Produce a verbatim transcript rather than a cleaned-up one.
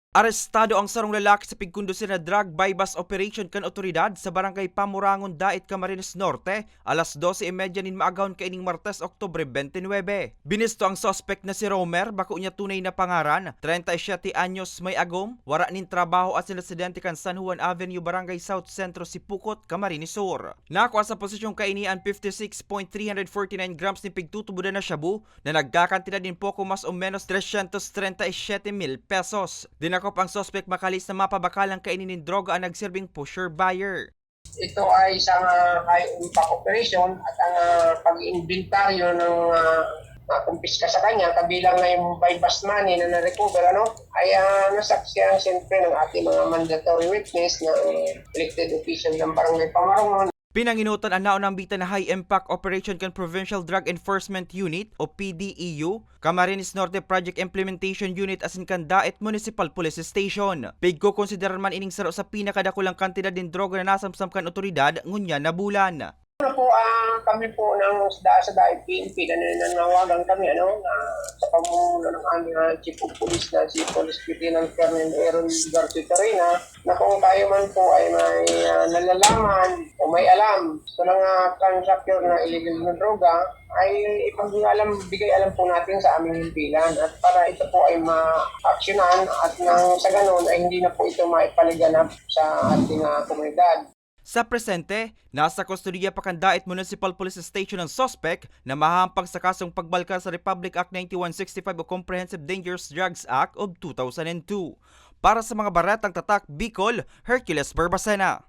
Arestado ang sarong lalaki sa pigkondusir na drug buy-bust operation kan otoridad sa Barangay Pamorangon, Daet, Camarines Norte, alas dose y media nin maagahon kaining Martes, Oktubre twenty-nine. Binisto ang suspek na si Romer, bako niya tunay na pangaran, treinta y siete anyos, may agom, wara nin trabaho asin residente kan San Juan Avenue, Barangay South Centro, Sipocot, Camarines Sur. Nakua sa posesyon kaini an fifty-six point three hundred forty-nine grams nin pigtutubodan na shabu na nagkakantidad nin poko mas o menos tresyentos trenta y siyete mil pesos. Dinakop ang suspek makalihis na mapabakalan kaini nin droga an nagsirbing pusher buyer. Ito ay isang, ah, high impact operation at ang, ah, pag-iimbentaryo ng, ah, nakumpiska sa kanya, kabilang na yung buy-bust money na na-recover, ano, ay, ah, nasaksihan siyempre ng ating mga mandatory witness na, eh, elected official ng Barangay Pamarongon. Pinangenotan an naunambitan na high impact operation kan Provincial Drug Enforcement Unit o P D E U, Camarines Norte Project Implementation Unit asin kan Daet Municipal Police Station. Pigkokonsiderar man ining saro sa pinakadakulang kantidad nin droga na nasamsam kan otoridad ngunyan na bulan. Ano po, ah, kami po ng da-, sa Daet P N P na nananawagan kami, ano, na sa pamumuno ng aming, ah, Chief of Police na si Police Lieutenant Colonel Aaron Garcia Torena, na kung tayo man po ay may, ah, nalalaman o may alam sa mga transactor na illegal na droga, ay ipag-alam, bigay alam po natin sa aming himpilan at para ito po ay ma-aksyonan at nang sa ganon ay hindi na po ito maipaliganap sa ating, ah, komunidad. Sa presente, nasa kustodiya pa kan Daet Municipal Police Station ang suspek na mahahampag sa kasong pagbalkar sa Republic Act ninety-one sixty-five o Comprehensive Dangerous Drugs Act of two thousand two. Para sa mga baretang tatak, Bicol, Hercules Barbacena.